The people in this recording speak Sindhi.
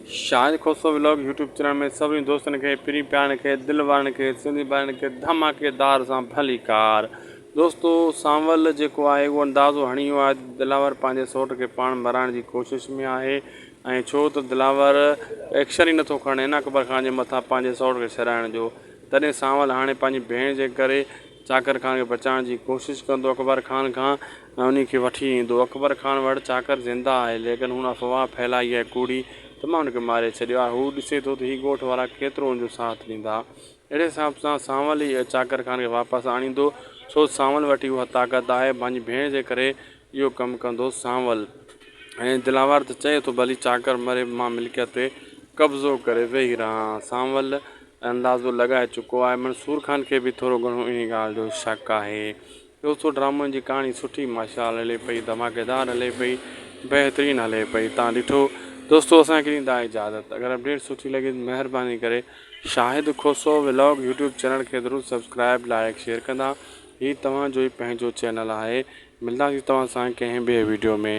Shahid Khoso vlog YouTube channel ۾ سڀني دوستن کي پرين پيارن کي دل وارن کي سنڌي ڀائرن کي ڌماڪيدار سان ڀليڪار دوستو سانول جيڪو آهي اهو اندازو هڻي ويو آهي ته دلاور پنهنجي سوٽ کي پاڻ مرائڻ جي ڪوشش ۾ آهي ۽ ڇو ته دلاور ايڪشن ئي نٿو کڻي نه اڪبر خان جي مٿان پنهنجي سوٽ کي ڇڏائڻ جو تڏهن سانول هاڻي پنهنجي ڀيڻ جي ڪري چاڪر خان کي بچائڻ جي ڪوشش ڪندو اڪبر خان کان ۽ انهي کي وٺي ايندو. اڪبر خان وٽ چاڪر زنده آهي ليڪن هن افواهه ڦهلائي آهي ڪوڙي ته مان هن کي ماري ڇڏيو آهي. هو ڏسي ٿو ته هي ڳوٺ وارا ڪيترو هن جو ساٿ ڏيندا. اهڙي حساب سان سانول ئي چاڪر خان کي واپس آڻيندو ڇو سانول وٽ ئي اها طاقت آهي. پنهنجي ڀيڻ جي ڪري اهو ڪم ڪندو سانول. ۽ دلاور ته چئي ٿو ڀلي چاڪر مري مان ملڪيت تي قبضو ڪري ويهي رهان. سانول اندازو لڳائي چڪو آهي. منصور خان کي به ٿورو گهڻو انهي ڳالهه جو شڪ آهي. دوستو ڊرامن جي ڪهاڻي سٺي ماشاءالله هلي پئي ڌماڪيدار هلي پئي بهترين هلي پئي تان ڏٺو دوستو اسان کي ڏيندا اجازت اگر اپڊيٽ سٺي لڳي ته مهرباني ڪري Shahid Khoso vlog YouTube channel کي ضرور سبسڪرائب لائڪ شيئر ڪندا هي توهان جو ئي پنهنجو چينل آهي ملنداسين توهان سان ڪنهن ٻئي ويڊيو ۾.